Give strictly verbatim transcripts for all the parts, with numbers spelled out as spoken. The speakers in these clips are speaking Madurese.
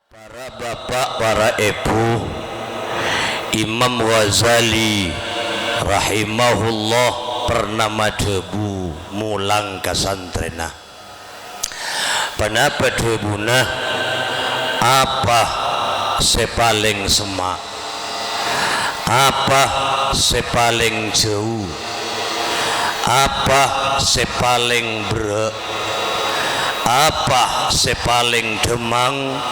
Para bapa', para èbhu, Imam Ghazali rahimahullah pernah madhâbu molang ka santrèna. Ponapa dhâbuna? Apa sè palèng semma'? Apa sè palèng jâu? Apa sè palèng berrâ'? Apa sè palèng dhâmmang?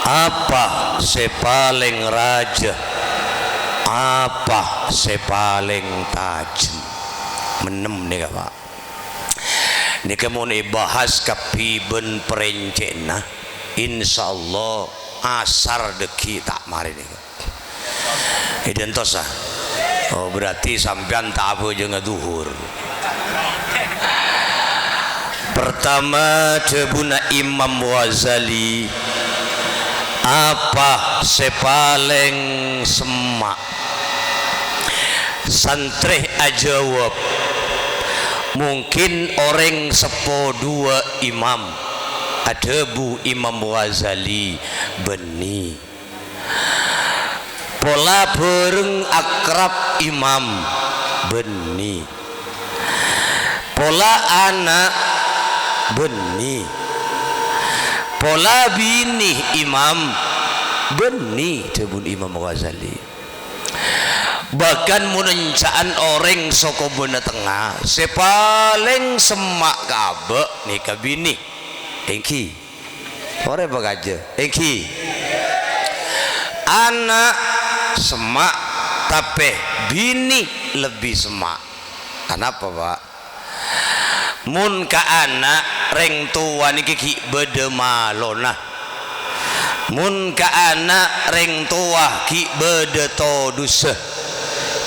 Apa sè palèng rajâ? Apa sè palèng tajhem? Mennèm nèka, Pak. Nèka mon èbahas kabbhi bân parèncèna, insyaallah asar dhâggi' ta' marè nèka. Èdântos, a? Oh, berarti sampèyan ta' abhâjângnga dhuhur. Pertama, dhâbuna Imam Ghazali, apa sè palèng semma'? Santrè ajâwâb, mungkin orèng seppo duwâ' Imam. Adhâbu Imam Ghazali, bânnè. Pola bhâreng akrab Imam, bânnè. Pola ana', bânnè. Pola binè Imam, bânnè, dhâbuna Imam Ghazali. Bahkan mon ènca'an orèng sokobâna tengnga, sè palèng semma' ka abâ' nèka binè. Èngghi. Orèng pakajâ. Èngghi. Ana' semma', tapè binè lebbi semma'. Anapa, Pak? Mon ka ana', rèng towa nèka ghi' bâdâ malona. Mon ka ana', rèng towa ghi' bâdâ todhusa.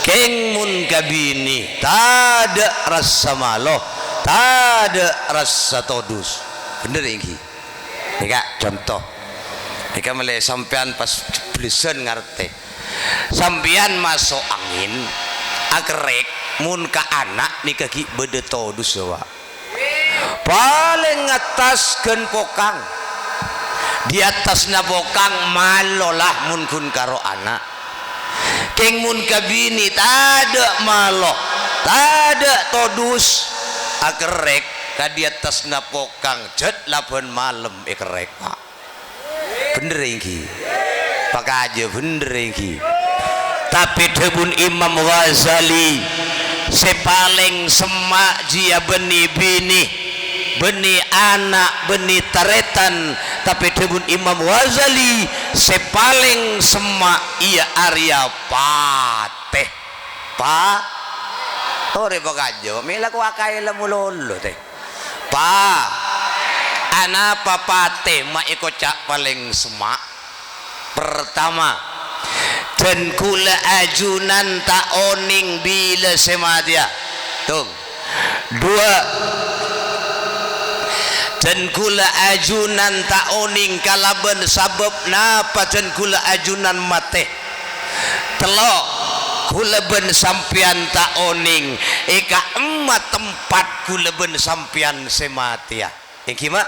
Kèng mon ka binè, tadâ' rassa malo, tadâ' rassa todhus. Bhender èngghi? Nèka conto. Nèka mèlè sampèyan pas bellâsân ngartè. Sampèyan maso' angèn, akerrèk, mon ka ana' nèka ghi' bâdâ todhus, Pak. Palèng attas ghân pokang. Di attasna pokang malo la mon ghun karo ana'. Kèng mon ka binè tadâ' malo, tadâ' todhus, akerrèk ka di attasna pokang, jhât la bân malem èkerrèk, Pak. Bhender èngghi? Pakajâ bhender èngghi? Tapè dhâbuna Imam Ghazali, sè palèng semma' jiyâ bânnè binè, bânnè ana', bânnè tarètan. Tapè dhâbuna Imam Ghazali, sè palèng semma' iyâ arèya patè. Pa-, torè pakajâ, mèla ko' akaèla mololo, tè. Pa-, anapa patè ma' èkoca' palèng semma'? Pertama, dân kaulâ ajunan ta' onèng bilâ sè matèya. Tung. Duwâ', dân kaulâ ajunan ta' onèng kalabân sabâb napa dân kaulâ ajunan matè. Tello', kaulâ bân sampèyan ta' onèng è ka'emma tempat kaulâ bân sampèyan sè matèya. Èngghi, ma'?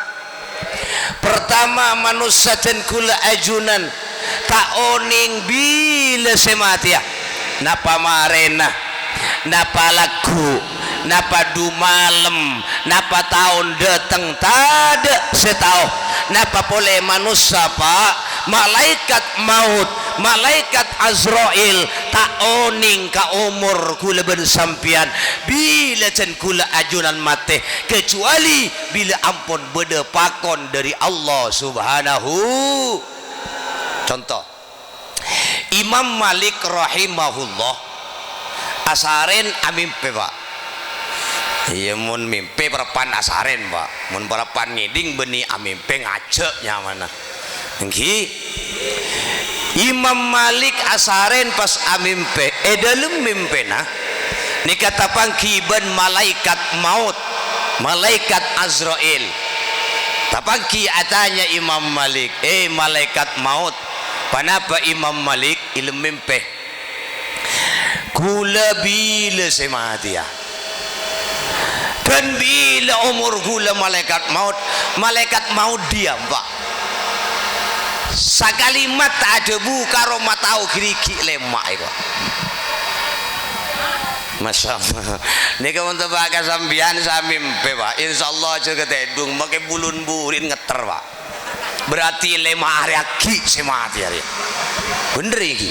Pertama, manossa dân kaulâ ajunan ta' onèng bilâ sè matèya. Napa marèna? Napa lagghu'? Napa dumalem? Napa taon dâteng? Tadâ' sè tao. Napa polè manossa, Pa'? Malaèkat maot, malaèkat Azrail ta' onèng ka omor kaulâ bân sampèyan bilâ dân kaulâ ajunan matè, kecuali bilâ ampon bâdâ pakon dâri Allah Subhanahu. Conto, Imam Malik rahimahullah asarèn amimpè, Pa'. Iyâ, mon mimpè parappa'na asarèn, Pa'. Mon parappa'na ngèdhing bânnè amimpè ngajhâk nyamana. Èngghi, Imam Malik asarèn pas amimpè. È dâlem mimpèna, nèka tapangghi bân malaèkat maot, malaèkat Azrail. Tapangghi atanya Imam Malik, "Eh, malaèkat maot, ponapa Imam Malik?" È dâlem mimpè. Kaulâ bilâ sè matèya? Bân bilâ omor kaulâ malaèkat maot? Malaèkat maot diyâ, Pa'? Sakalimat ta' adhâbu karo matao ghirigi' lèma' èko. Masya Allah. Nèka mon teppa' ka sampèyan sè mimpè, Pak. Insyaallah jâgâ tèdung, makè bulun burin ngetter, Pak. Berarti lèma' arè aghi' sè matè arè. Bhender iki.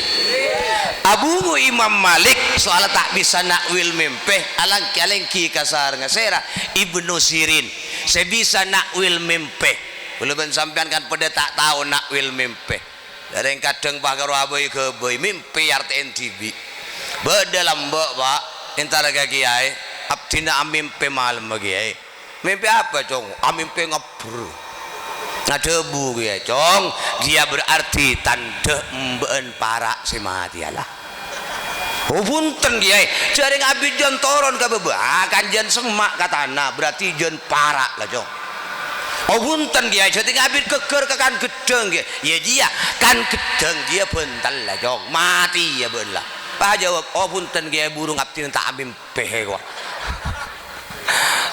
Abuna Imam Malik soal ta' bisa na'wil mimpè, alèng-, alèngghi ka sarengnga sèra Ibnu Sirin sè bisa na'wil mimpè. Kaulâ bân sampèyan kan padâ ta' tao na'wil mimpè. Dârèng kadhâng pas karo abâi-ghâbây, mimpè artèna dhibi'. Bâdâ lambâ', Pak, entar ka kèyaè, "Abdhina amimpè malem, Kèyaè." "Mimpè apa, Cong?" "Amimpè ngabbher." Ngadhâbu kèyaè, "Cong, dia berarti tandhâ embâ'ân para' sè matèya la." "Oh, bhunten, Kèyaè, jhârèng abit jân toron ka bâbâ." "Ah, kan jân semma' ka tana, berarti jân para' la, Cong." "Oh, bhunten, Kèyaè, jhârèng abit ghâgghâr ka kan ghâddhâng, Kèyaè." "Iyâ, jiyâ, kan ghâddhâng jiyâ bhântel la, Cong. Matèya bâ'na la." Pas jawab, "Oh, bhunten, Kèyaè, burung abdhina ta' amimpè, kowa."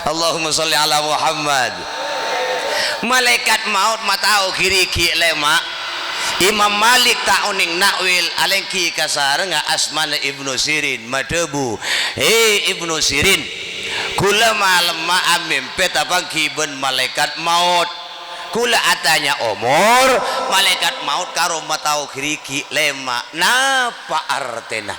Allahumma shalli ala Muhammad. Malaèkat maot matao ghirigi' lèma'. Imam Malik ta' onèng na'wil, alèngghi ka sarengnga asmana Ibnu Sirin, madhâbu, "Hè, Ibnu Sirin, kaulâ malemma amimpè tapangghi bân malaèkat maot. Kaulâ atanya omor, malaèkat maot karo matao ghirigi' lèma'. Napa artèna?"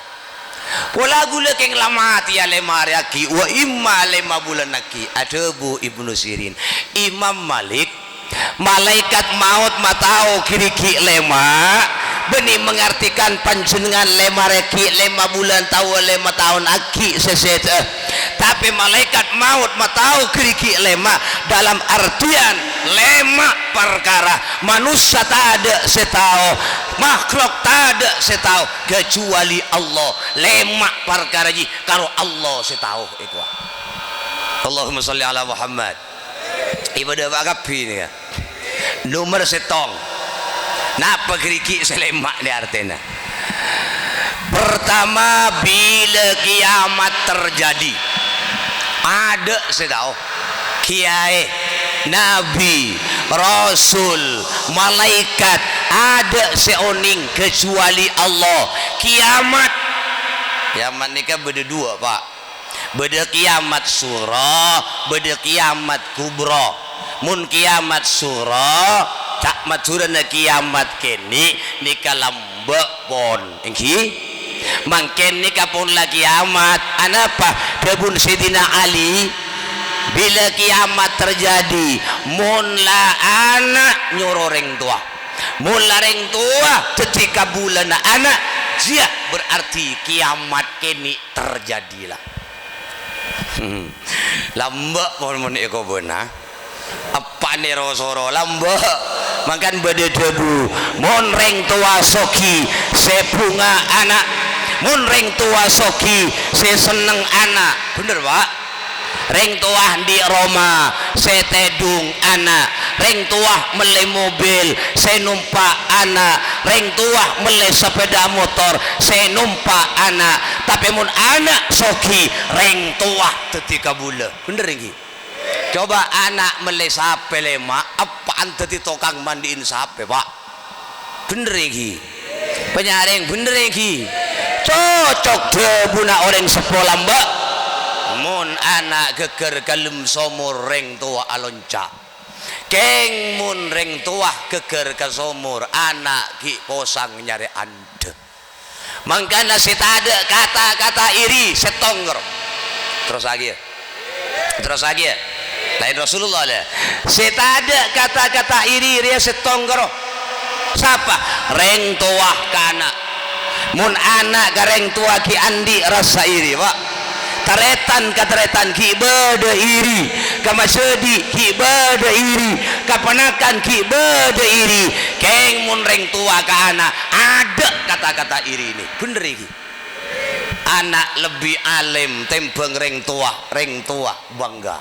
"Pola kaulâ kèng la matèya lèma' arè aghi', wa imma lèma' bulân aghi'," adhâbu Ibnu Sirin. "Imam Malik, malaèkat maot matao ghirigi' lèma', bânnè mangartèkan panjhennengngan lèma' arè aghi', lèma' bulân taowa lèma' taon aghi' sè sèdhâ. Tapè malaèkat maot matao ghirigi' lèma' dalam artèyan lèma' parkara. Manossa tadâ' sè tao, makhluk tadâ' sè tao." Kecuali Allah. Lèma' parkara jiyâ karo Allah sè tao, èkowa. Allahumma shalli ala Muhammad. Ibadah apa kabbhi nèka? Nomer sèttong. Napa ghârighi' sè lèma' nè artèna? Pertama, bilâ kiamat terjadi. Adâ' sè tao. Kèyaè, nabi, rasul, malaèkat, adâ' sè onèng kecuali Allah. Kiamat. Kiamat nèka bâdâ duwâ', Pak. Bâdâ kiamat sughra, bâdâ kiamat kubra. Mon kiamat sughra, ca' Madhurâna kiamat kènè', nèka lambâ' pon, èngghi? Mangkèn nèka pon la kiamat. Anapa? Dhâbuna Sayyidina Ali, "Bilâ kiamat terjadi, mon la ana' nyoro rèng towa. Mon la rèng towa dhâddhi kabulâna ana', jiyâ berarti kiamat kènè' terjadi la." Hmm. Lambâ' pon mon èkobâna. Eppa'na ro-soro lambâ'. Mangkana bâdâ dhâbu, "Mon rèng towa soghi, sè bhunga ana'. Mon rèng towa soghi, sè senneng ana'." Bhender, Pak? Rèng towa andi' roma, sè tèdung ana'. Rèng towa mellè mobil, sè nompa' ana'. Rèng towa mellè sapèda motor, sè nompa' ana'. Tapè mon ana' soghi, rèng towa dhâddhi kabulâ. Bhender, èngghi? Coba ana' mellè sapè lèma', eppa'na dhâddhi tokang mandi'in sapè, Pak. Bhender, èngghi? Panyarèng, bhender, èngghi? Cocok dhâbuna orèng seppo lambâ'. Mon ana' ghâgghâr ka lem somor, rèng towa alonca'. Kèng mon rèng towa ghâgghâr ka somor, ana' ghi' posang nyarè andhâ. Mangkana sè tadâ' kata-kata iri, sèttong karo. Terrossaghi, yâ. Terrossaghi, yâ. Laèn Rasulullah, lè. Sè tadâ' kata-kata iri rèya sèttong karo. Sapa? Rèng towa ka ana'. Mon ana' ka rèng towa ghi' andi' rassa iri, Pak. Tarètan ka tarètan ghi' bâdâ iri. Ka majhâdhi' ghi' bâdâ iri. Ka panakan ghi' bâdâ iri. Kèng mon rèng towa ka ana', adâ' kata-kata iri nè. Bhender, èngghi? Ana' lebbi alèm tèmbhâng rèng towa, rèng towa bangga.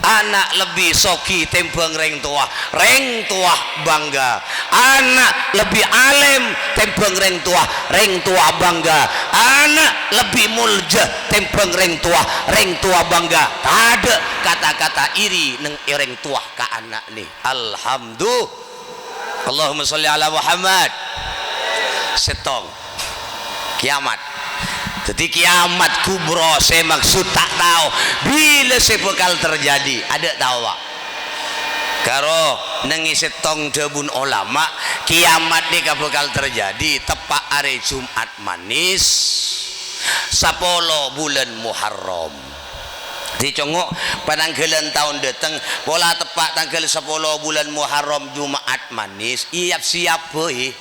Ana' lebbi soghi tèmbhâng rèng towa, rèng towa bangga. Ana' lebbi alèm tèmbhâng rèng towa, rèng towa bangga. Ana' lebbi molja tèmbhâng rèng towa, rèng towa bangga. Tadâ' kata-kata iri neng è rèng towa ka ana' nè. Alhamdu-, Allahumma sholli ala Muhammad. Sèttong. Kiamat. Dhâddhi kiamat kubra sè maksud ta' tao bilâ sè bhâkal terjadi. Adâ' tao, Pa'? Karo nèngè sèttong dhâbuna olama, kiamat nèka bhâkal terjadi teppa' arè Jum'at Manis, sapolo bulân Muharram. Dhâddhi, congo', panangghâlân taon dhâteng, pola teppa' tangghâl sapolo bulân Muharram, Jum'at Manis, iyap-siyap bhâi.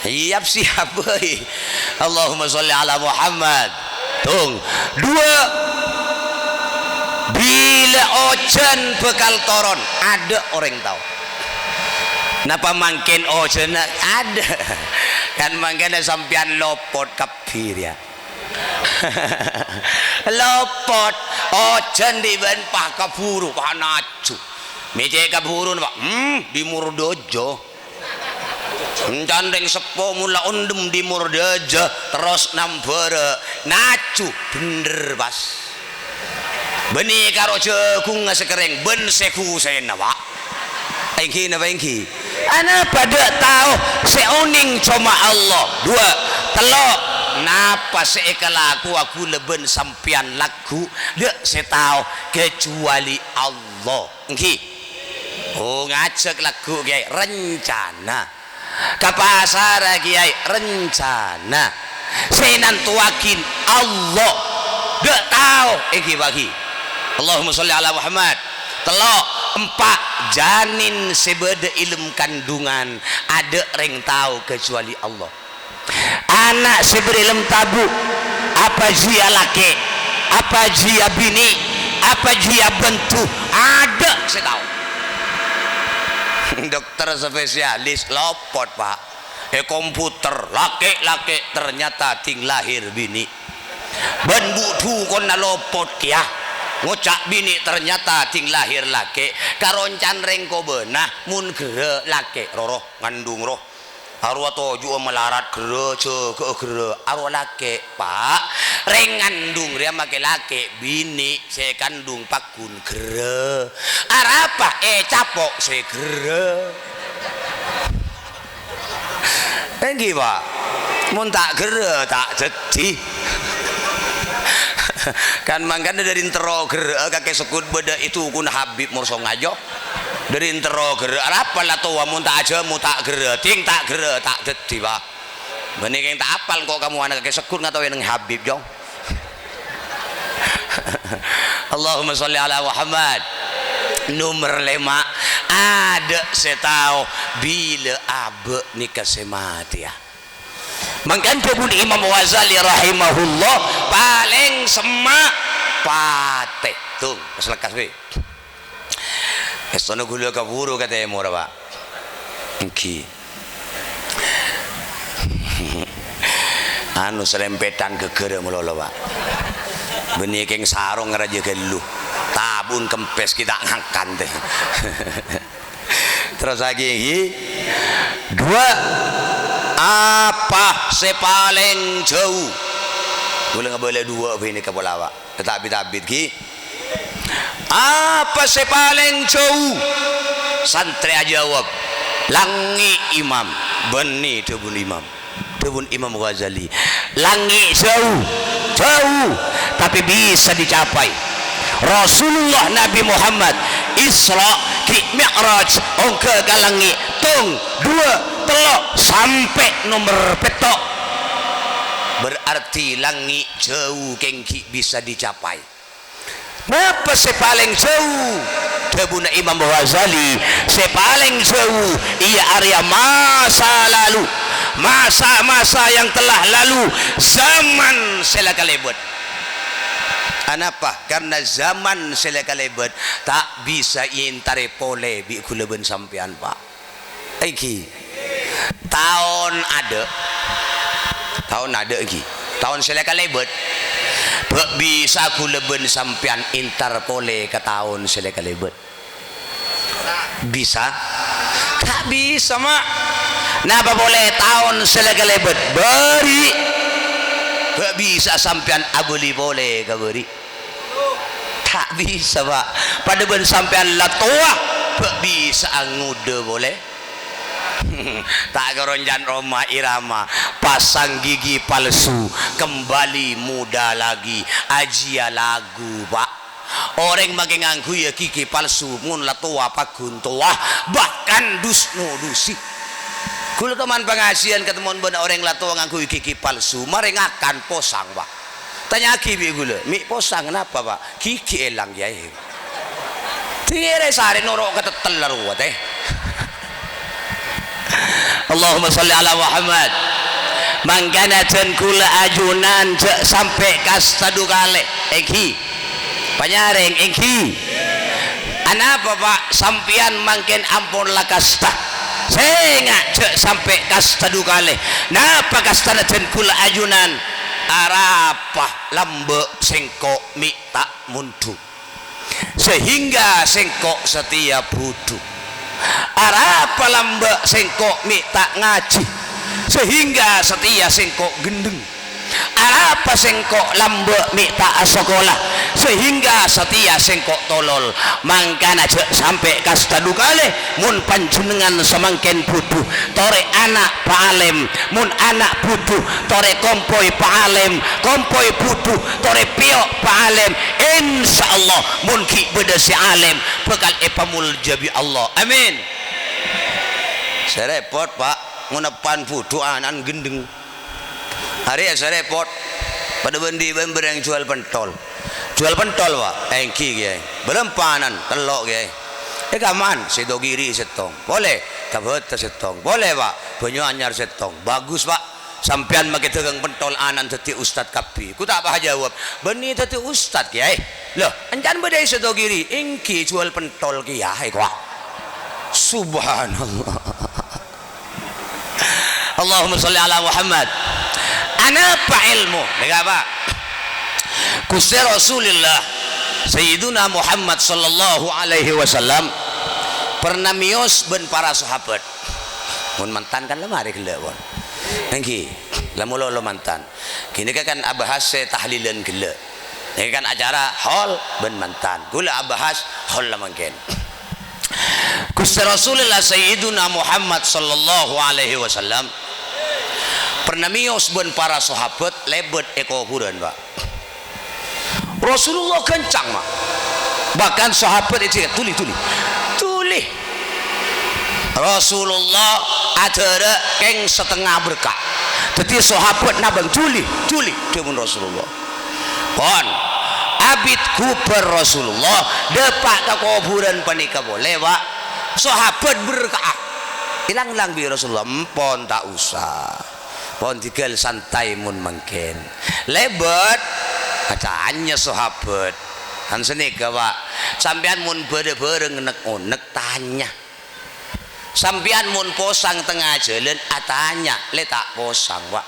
Iyap-siyap bhâi. Allahumma sholli ala Muhammad. Tong. Dua. Bilâ ojhân bhâkal toron? Adâ' orèng tao. Napa mangkèn ojhânna? Adâ'. Kan mangkèn sampèyan lopot kabbhi rèya. Lopot. Ojhân dhi' bân pas kabhuru, pas naju. Mè' cè' kabhuru, Pa'. Hmm, dhi' Mordhâjâ. Èncan rèng seppo mola ondhem dhi' Mordhâjâ, terros nambhârâ', naju bhendher pas. Bânnè karo jhâghungnga sè kerrèng, bân sè ghusèna, Pa'. Èngghi napa èngghi? Anapa dâ' tao sè onèng coma Allah? Dua, tello', napa sè èkalakowa ghulâ bân sampèyan lagghu'? Dâ' sè tao kecuali Allah. Èngghi. Oh, ngajhâk lagghu', Kèyaè. Rencana. Ka pasara, Kèyaè. Rencana. Sè nantowaghi Allah. Dâ' tao, èngghi, Pa', èngghi. Allahumma sholli ala Muhammad. Tello', empa', janin sè bâdâ è lem kandungan. Adâ' rèng tao kecuali Allah. Ana' sè bâdâ è lem tabu', apa jiyâ lakè', apa jiyâ binè', apa jiyâ bhânto, adâ' sè tao. Dokter spesialis lopot, Pa'. È komputer, lakè'-lakè', ternyata dhing lahir binè'. Bân bu-, dukonna lopot kèya. Ngoca' binè', ternyata dhing lahir lakè'. Karoncan rèng kobâna, mon ghârâ' lakè', roro, ngandung, ro. Arowa toju'â malarat ghârâ', jâgâ'â ghârâ', arowa lakè', Pa'. Rèng ngandung rèya makè lakè', binè' sè èkandung pagghun ghârâ'. Arapa ècapo' sè ghârâ'. Èngghi, Pa'. Mon ta' ghârâ', ta' dhâddhi. Kan mangkana dâri ènterro ghârâ'â kakè segghut bâdâ è tokona Habib Morsong Ajo. Dâri ènterro ghârâ', arapa la towa mon ta' ajhâmo ta' ghârâ', dhing ta' ghârâ', ta' dhâddhi, Pa'. Bânnè kèng ta' apal engko' kamowana kakè segghut ngataowè neng Habib, Jong. Allahumma sholli ala Muhammad. Nomer lèma', adâ' sè tao bilâ abâ' nèka sè matèya. Mangkana dhâbuna Imam Ghazali rahimahullah, palèng semma' patè. Tung, pas lekkas, bhâi. Èstona ghulâ kabhuru ka tèmorra, Pa'. Èngghi. Anu, serempètan ghâghârâ malolo, Pa'. Bânnè kèng sarong rajâ ghâllu. Tabu'na kempès ghi' ta' ngakan, tè. Terrossaghi, èngghi. Dua, apa sè palèng jhâu? Ghulâ ngabâlâ dua bhâi nèka pola, Pa'. Tetapi tabit, ghi. Apa sè palèng jhâu? Santrè ajâwâb, "Langngè', Imam." Bânnè dhâbuna Imam. Dhâbuna Imam Ghazali, "Langngè' jhâu, jhâu, tapè bisa dicapai." Rasulullah Nabi Muhammad Isra ghi' Mi'raj ongghâ ka langngè', tong, dua, tello', sampè' nomer pètto'. Berarti langngè' jhâu kèng ghi' bisa dicapai. Napa sè palèng jhâu? Dhâbuna Imam Ghazali, sè palèng jhâu iyâ arèya masa lalu, masa-masa yang telah lalu, zaman sè la kalèbât. Anapa? Karna zaman sè la kalèbât ta' bisa èentarè polè bi' ghulâ bân sampèyan, Pa'. Èngghi. Taon adâ'. Taon adâ' èngghi. Taon sè la kalèbât. Bâ' bisa ghulâ bân sampèyan èntar polè ka taon sè la kalèbât? Bisa? Ta' bisa, Ma'. Napa polè taon sè la kalèbât? Bâri'. Bâ' bisa sampèyan abâli polè ka bâri'? Ta' bisa, Pa'. Padâ bân sampèyan la towa, bâ' bisa'a ngodâ polè? Ta' karo can Rhoma Irama, pasang gigi palsu, kembali muda lagi, ajiyâ lagu, Pak. Orèng makè ngangghuy gigi palsu, mon la towa pagghun towa, bahkan dus-nodusi. Ghulâ toman pangajiyân katemmo bân orèng la towa ngangghuy gigi palsu, marè ngakan posang, Pak. Tanya'aghi bi' ghulâ, "Mè' posang napa, Pak?" "Gigi èlang, Kèyaè." Dingèrè sarè noro' ka tettel la rowa, tè. Allahumma shalli ala Muhammad. Mangkana dân ghulâ ajunan jhâ' sampè' kasta du kalè, èngghi. Panyarèng, èngghi. Anapa, Pak, sampèyan mangkèn ampon la kasta? Sènga' jhâ' sampè' kasta du kalè. Napa kastana dân ghulâ ajunan? Arapa lambâ' sèngko' mè' ta' mondhuk? Sehingga sèngko' satèya budhu. Arapa lambâ' sèngko' mè' ta' ngajhi, sehingga satèya sèngko' ghendheng. Arapa sèngko' lambâ' mè' ta' asakola, sehingga satèya sèngko' tolol. Mangkana jhâ' sampè' kasta du kalè, mon panjhennengngan samangkèn budhu, torè ana' pa'alèm. Mon ana' budhu, torè kompoy pa'alèm, kompoy budhu, torè pèyo' pa'alèm. Insyaallah, mon ghi' bâdâ sè alèm, bhâkal èpamoljâ bi' Allah. Amin. Sè rèpot, Pak, mon eppa'na budhu ana'na ghendheng. Arèya sè rèpot. Padâ bân dhi' bân bârâng juwâl pentol. Juwâl pentol, Pak? Èngghi, Kèyaè. Bârâmpa ana'na? Tello', Kèyaè. È kamma? Sidogiri sèttong. Polè ka Bâtâ sèttong. Polè, Pak, Bânyu Anyar sèttong. Bagus, Pak. Sampèyan makè dhâghâng pentol ana'na dhâddhi ustad kabbhi. Ghu ta' pas ajâwâb, "Bânnè dhâddhi ustad, Kèyaè." "Lho, èncana bâdâ è Sidogiri?" "Èngghi, juwâl pentol kèyaè, kowa." Subhanallah. Allahumma shalli ala Muhammad. Anapa èlmo? Nèka, Pak. Ghustè Rasulullah Sayyiduna Muhammad sallallahu alaihi wasallam pernah mèyos bân para sahabat. Mon mantan kan la marè ghellâ', pon. Èngghi, la molo-olo mantan. Ghânèka kan abahas sè tahlilan ghellâ'. Nèka kan acara haul bân mantan. Ghulâ abahas haul la mangkèn. Ghustè Rasulullah Sayyiduna Muhammad sallallahu alaihi wasallam pernah mèyos bân para sahabat lèbât è kobhurân, Pak. Rasulullah ghâncang, Ma'. Bahkan sahabat èjhâ', "Dhuli, dhuli. Dhuli." Rasulullah adhârâ' kèng satengnga berka'. Dhâddhi sahabat nabâng, "Dhuli, dhuli," dhâbuna Rasulullah. Pon, abit ghubâr Rasulullah dâpa' ka kobhurân panèka polè, Pak. Sahabat berka'a. Èlang-èlang bi' Rasulullah, "Empon, ta' osa. Pon dhigghâl santai mon mangkèn." Lèbât, atanya sahabat. Kan sanèka, Pak. Sampèyan mon bâdâ bhârâng nèk-onèk, tanya. Sampèyan mon posang tengnga jhâlân, atanya, "Lè ta' posang, Pak?"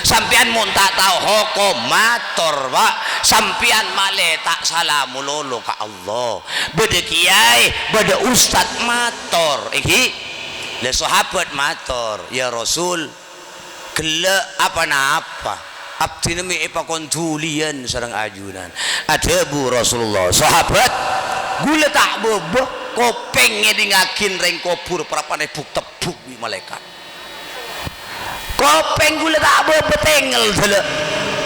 Sampèyan mon ta' tao hokom, mator, Pak. Sampèyan malè ta' sala malolo ka Allah. Bâdâ kèyaè, bâdâ ustad, mator. Èngghi? Lha, sahabat mator, "Ya Rasul, ghellâ' aponapa? Abdhina mè' èpakon dhuliyân sareng ajunan." Adhâbu Rasulullah, "Sahabat, ghulâ ta' bâbâ kopèng ngèdingngaghi rèng kobhur parappa'na èbuk-tebbuk bi' malaèkat. Kopèng ghulâ ta' bâbâ tengngel dâlâ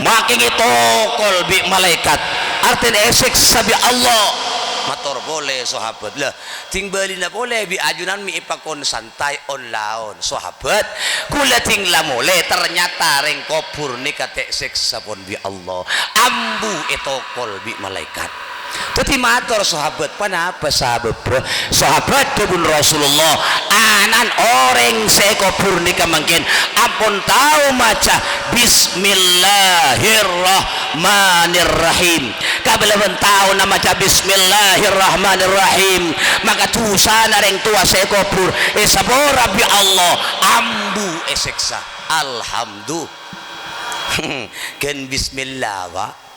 makèng ètokol bi' malaèkat, artèna èsèksa bi' Allah." Mator polè sahabat, "Lha, dhing bâlina polè bi' ajunan mè' èpakon santai on-laon." Sahabat, "Ghulâ dhing la molè, ternyata rèng kobhur nèka ta' èsèksa pon bi' Allah, ambu ètokol bi' malaèkat." Dhâddhi mator sahabat, "Ponapa sabâbbhâ?" Sahabat dhâbuna Rasulullah, "Ana'na orèng sè èkobhur nèka mangkèn ampon tao maca Bismillahirrahmanirrahim. Kabâlâ bân taona maca Bismillahirrahmanirrahim, maka dhusana rèng towa sè èkobhur èsapora bi' Allah, ambu èsèksa." Alhamdulillah. Ghân bismillah, Pak.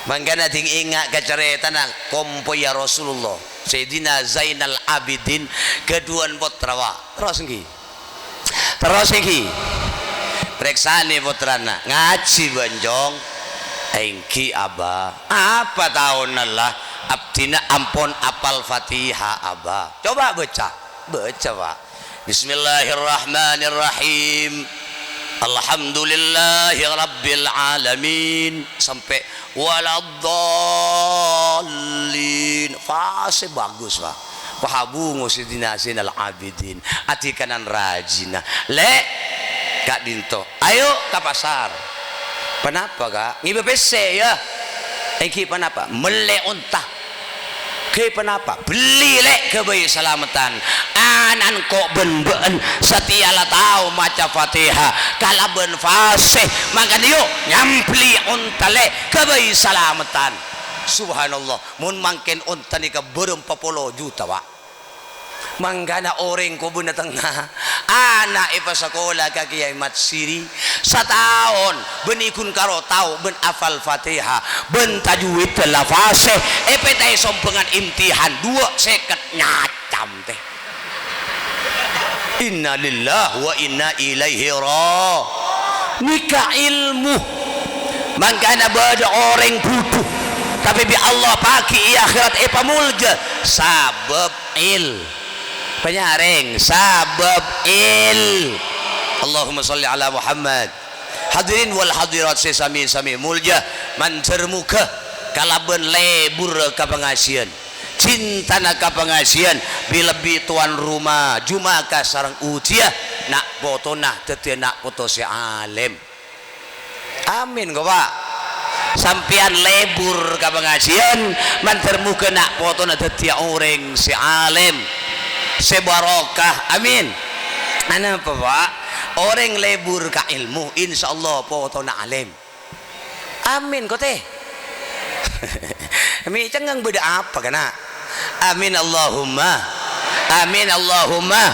Mangkana dhing enga' ka carètana kompoyya Rasulullah, Sayyidina Zainal Abidin, ghâdhuwân pottra, Pak. Terros èngghi. Terros èngghi. Parèksanè pottrana, "Ngajhi, Bân, Cong?" "Èngghi, Aba." "Apa taona la abdhina ampon apal Fatihah, Aba?" "Coba baca." Baca, Pak. Bismillahirrahmanirrahim. Alhamdulillahi rabbil alamin. Sampè' waladdallin. Fasè bagus, Pak. Pahabungo Sidina Zainal Abidin. Adikanan rajina. Lè', ka'dinto. Ayo ka pasar. Ponapa, Ka'? Ngibâ pèssè, yâ? Èngghi ponapa? Mellè onta. Ghâbây ponapa? Bellè, Lè', ghâbây salameddhân. Ana'na engko' bân bâ'na satèya la tao maca Fatihah kalabân fasè. Mangkana, yu, nyambelli onta, Lè', ghâbây salameddhân. Subhanallah, mon mangkèn onta nèka bârâmpa polo juta, Pak. Mangkana orèng Kobâna Tengnga, ana' èpasakola ka Kèyaè Matsiri, sataon bânnè ghun karo tao bân afal Fatihah, bân tajwid lafazè, èpètaè sombhângan imtihan duwâ' sèket nyacam, tè. Innalillahi wa inna ilaihi ra-, nèka ilmu. Mangkana bâdâ orèng budhu, tapè bi' Allah paghi' è akhèrat èpamolja. Sabâb il-, panyarèng, sabâb il-, Allahumma shalli ala Muhammad. Hadirin wal hadirat sè sami-sami molja, mandhâr moghâ kalabân lebur ka pangajiân, cintana ka pangajiân, bi-, lebbi towan roma, jumaka sareng udhiyah, na' potona dhâddhiyâ na' poto sè alèm. Amin, ko, Pak. Sampèyan lebur ka pangajiân, mandhâr moghâ na' potona dhâddhiyâ orèng sè alèm, sè barokah. Amin. Anapa, Pak? Orèng lebur ka ilmu, insyaallah potona alèm. Amin, ko, tè. Mè' cengngeng bâdâ apa, kana'? Amin Allahumma. Amin Allahumma.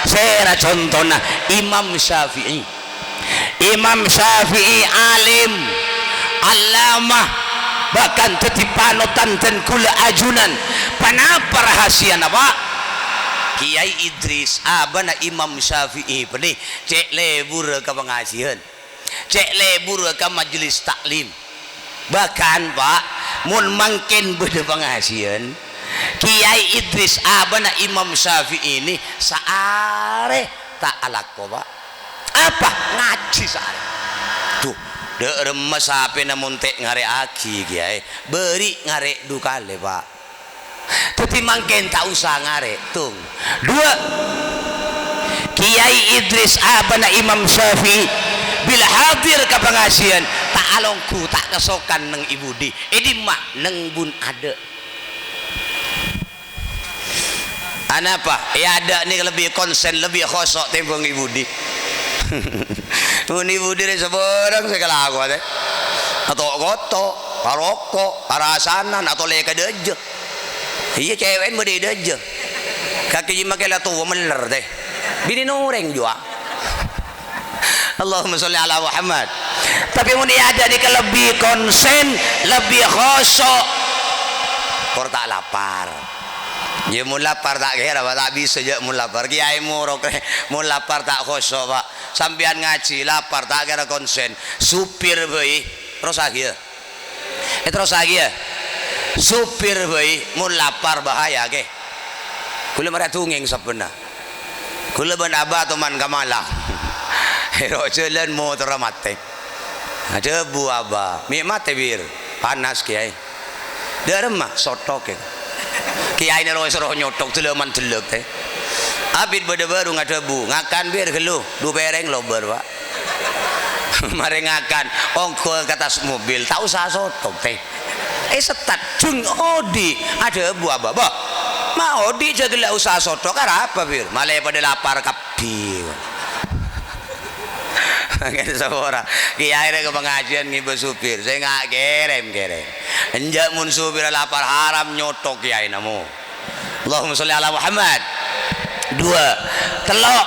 Sèra contona Imam Syafi'i. Imam Syafi'i alim, allamah, bahkan dhâddhi panotan dân kaulâ ajunan. Ponapa rahasiyana, Pak? Kèyaè Idris, abana Imam Syafi'i bânnè cè' lebur ka pangajiân. Cè' lebur ka majelis taklim. Bahkan, Pak, mon mangkèn bâdâ pangajiân, Kèyaè Idris abana Imam Syafi'i nè saarè ta' alako, Pak. Apa? Ngajhi saarè. Dhu, dâ' remma sapèna mon ta' ngarè'aghi, Kèyaè. Bâri' ngarè' du kalè, Pak. Dhâddhi mangkèn ta' osa ngarè', tong. Duwâ', Kèyaè Idris abana Imam Syafi'i, bilâ hadir ka pangajiân, ta' alongghu, ta' kasokan neng è budi. È dimma? Neng bun adâ'. Anapa? È adâ' nè lebbi konsen, lebbi khosyo' tèmbhâng è budi. Mon è budi rè sabârâng sè èkalako, tè. Ato' koto, aroko', arasanan, ato' lè ka dâjâ. Iyâ, cèwè'na bâdâ è dâjâ. Kakè jiyâ makè la towa mèller, tè. Binèna orèng jhuwa. Allahumma sholli ala Muhammad. Tapè mon è adâ' nèka lebbi konsen, lebbi khosyo'. Kor ta' lapar. Iyâ, mon lapar ta' kèra, Pak, ta' bisa jâ' mon lapar. Kèyaè morok rè, mon lapar ta' khosyo', Pak. Sampèyan ngajhi, lapar, ta' kèra konsen. Supir bhâi, terros aghiyâ. Èterrossaghi, yâ. Supir bhâi, mon lapar bahaya, ghi. Kaulâ marè adhungèng sabbhânna. Kaulâ bân Abah toman ka Malang. È ro' jhâlân motorra matè. Adhâbu Abah, "Mè' matè, Bir?" "Panas, Kèyaè." "Dâ' remma?" "Sothok, Kè." Kèyaèna rowa èsoro nyothok, dâlâman dellek, tè. Abit bâdâ bârung adhâbu, "Ngakan, Bir, ghâllu." Du pèrèng lobâr, Pak. Marè ngakan, ongghâ ka attas mobil, ta' osa sothok, tè. Èsettat, jhung odi', adhâbu Abah, "Bâh, ma' odi' jhâ' ghellâ' osa sothok, arapa, Bir?" "Malè padâ lapar kabbhi." Ngèn sapora. Kèyaè rè ka pangajiân ngibâ supir, sènga' kèrèm-kèrèm. Enjâ' mon supirra lapar haram nyothok kèyaèna, mo. Allahumma sholli ala Muhammad. Dua. Tello'.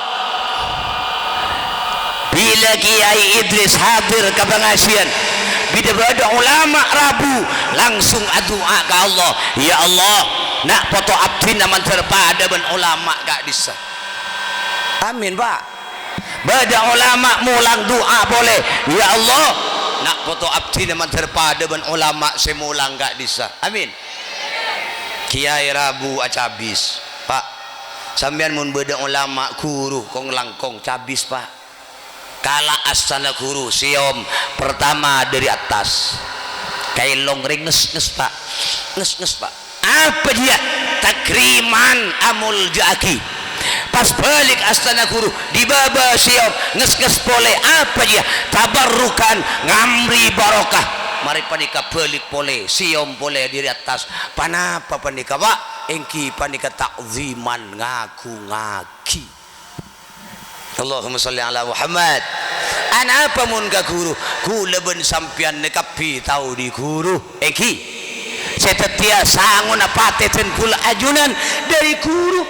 Bilâ Kèyaè Idris hadir ka pangajiân, bidâ bâdâ ulama rabu, langsung adu'a ka Allah, "Ya Allah, na' poto abdhina mandhâr padâ bân ulama ka'dissa'." Amin, Pak. Bâdâ ulama molang du'a polè, "Ya Allah, na' poto abdhina mandhâr padâ bân ulama sè molang ka'dissa'." Amin. Kèyaè rabu acabis, Pak. Sampèyan mon bâdâ ulama, ghuru, kong-langkong, cabis, Pak. Kala' astana ghuru, sèyom pertama dâri attas. Kaèlong rèng nges-nges, Pak. Nges-nges, Pak. Apa jiyâ? Takriman, amoljâ'aghi. Pas bâlik astana ghuru, dibâbâ sèyom, nges-nges polè. Apa jiyâ? Tabarrukan, ngamri barokah. Marè panèka bâlik polè, sèyom polè dâri attas. Panapa panèka, Pak? Èngghi panèka ta'dhiman, ngaghungaghi. Allahumma shalli ala Muhammad. Anapa mon ka ghuru? Ghulâ bân sampèyan nè kabbhi tao dhi ghuru, èngghi? Sè dhâddhiyâ sangona patè dân ghulâ ajunan dâri ghuru.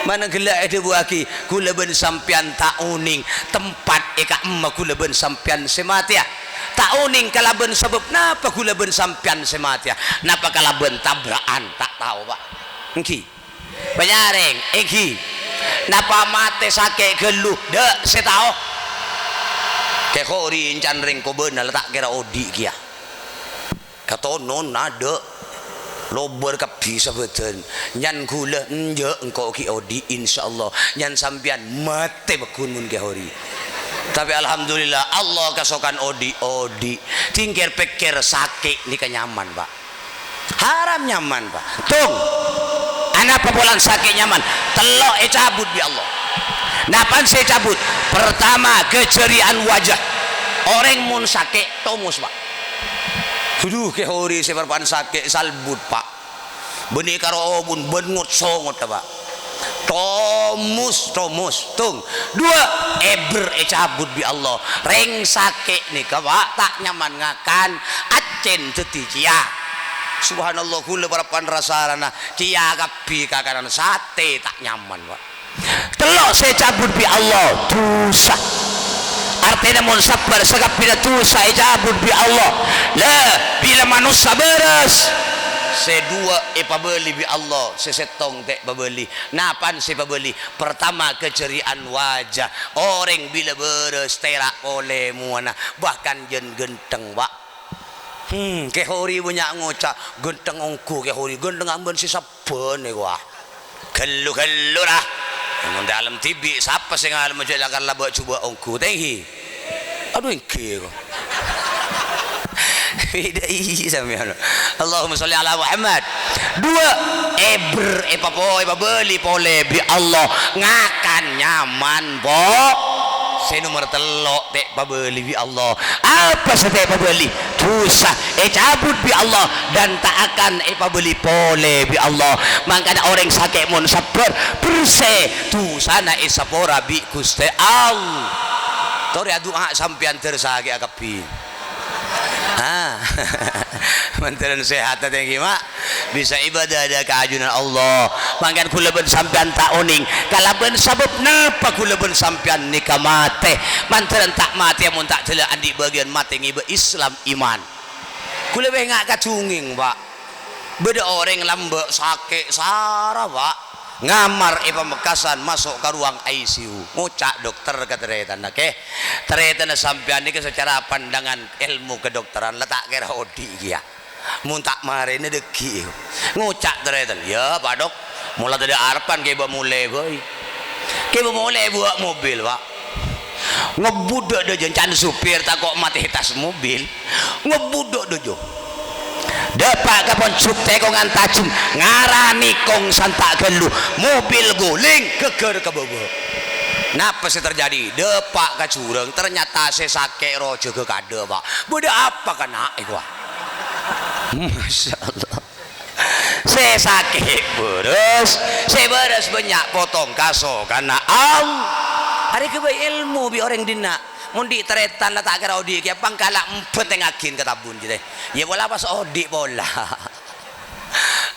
Mananggella èdhâbuwâghi, ghulâ bân sampèyan ta' onèng tempat è ka'emma ghulâ bân sampèyan sè matèya. Ta' onèng kalabân sabâb napa ghulâ bân sampèyan sè matèya. Napa kalabân tabra'an? Ta' tao, Pak. Èngghi. Panyarèng, èngghi. Napa matè sakè' ghâllu? Dâ' sè tao. Kè Khori èncan rèng kobâna la ta' kèra odi' kèya. Katonon adâ'. Lobâr kabbhi sabâdân. Nyan ghulâ, enjâ', engko' ghi' odi', insyaallah. Nyan sampèyan matè pagghun mon Kè Khori. Tapè alhamdulillah, Allah kasokan odi', odi'. Dingkèr-pèkkèr sakè' nèka nyaman, Pak. Haram nyaman, Pak. Tong. Anapa polana sakè' nyaman? Tello' ècabut bi' Allah. Napa'an sè ècabut? Pertama, keceriaan wajah. Orèng mon sakè', tomos, Pak. Aduh, Kè Khori sè parappa'na sakè', salbut, Pak. Bânnè karo obun, bân ngot-songot, Pak. Tomos, tomos, tong. Duwâ', èbher ècabut bi' Allah. Rèng sakè' nèka, Pak, ta' nyaman ngakan, accèn dhâddhi cèya. Subhanallah, ghulâ parappa'na ra-sarana cèya kabbhi kakanan, satè ta' nyaman, Pak. Tello' sè ècabut bi' Allah, dhusa. Artèna mon sabbhâr, sakabbhiyânna dhusa ècabut bi' Allah. La, bilâ manossa bârâs, sè duwâ' èpabâli bi' Allah, sè sèttong ta' èpabâli. Napa'an sè èpabâli? Pertama, keceriaan wajah. Orèng bilâ bârâs tèra' polè mowana, bahkan jân ghântheng, Pak. Hmm, Kè Khori bânnya' ngoca', "Ghântheng ongghu, Kè Khori, ghântheng ambân sè sabbhân èkowa." Ghâllu-ghâllu, ra. Mon dâlem dhibi', sapa sè ngalem jhâ' lakar laba' jhubâ' ongghu, ta' èngghi? Adhu, èngghi, ko. Bidâ iyâ sampèyan. Allahumma sholli ala Muhammad. Duwâ', èbher, èpapo-, èpabâli polè bi' Allah. Ngakan nyaman, Po'. Sè nomer tello', ta' èpabâli bi' Allah. Apa sè ta' èpabâli? Dhusa ècabut bi' Allah dan ta' akan èpabâli polè bi' Allah. Mangkana orèng sakè' mon sabbhâr, bersè, dhusana èsapora bi' Ghustè Allah. Torè adu'a sampèyan dâr sakè'a kabbhi. Ah. Mandhârân sehat, ta' èngghi, Ma'? Bisa ibadah dâ' ka ajunan Allah. Mangkana ghulâ bân sampèyan ta' onèng kalabân sabâb napa ghulâ bân sampèyan nèka matè. Mandhârân ta' matè, mon ta' dâlâ andi' bâgiyân matè ngibâ Islam iman. Ghulâ bânnya' kadhungèng, Pa'. Bâdâ orèng lambâ' sakè' sara, Pa'. Ngamar è Pamekasan, maso' ka ruang I C U. Ngoca' dokter ka tarètanna, "Kè, tarètanna sampèyan nèka sacara pandangan èlmo kedokteran la ta' kèra odi' kèya." Mon ta' marèna dhâggi'. Ngoca' tarètan, "Yâ, Pa' Dok, mola tadâ' arebbhân kèbâ molè bhâi." Kèbâ molè buwâ' mobil, Pa'. Ngebbhudhâ dhâjâ, can supir tako' matè tas mobil. Ngebbhudhâ dhâjâ. Dâpa' ka pojhuk tèkongan tajhem, ngarani kong santa' ghâllu. Mobil ghuling, ghâggâr ka bâbâ. Napa sè terjadi? Dâpa' ka jurang, ternyata sè sakè' roh jâgâ kadâ', Pa'. Bâdâ apa kana' èkowa? Masya Allah. Sè sakè' bârâs, sè bârâs bânnya' potong kasokanna Allah. Arèya ghâbây èlmo bi' orèng dinna'. Mon dhi' tarètan la ta' kèra odi' kèya, pangkala' bhântèngngaghin ka tabbun jârèya. Yâ pola pas odi' pola.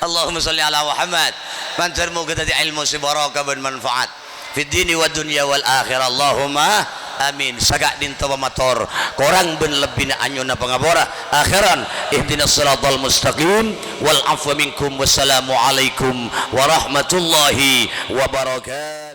Allahumma sholli ala Muhammad. Mandhâr moghâ dhâddhi èlmo sè barokah bân manfaat. Fid dini wad dunya wal akhirah. Allahumma amin. Saka'dinto pamator, korang bân lebbina anyo'ona pangapora. Akhiran, ihdinas siratal mustaqim, wal afwa minkum. Wassalamualaikum warahmatullahi wabarakatuh.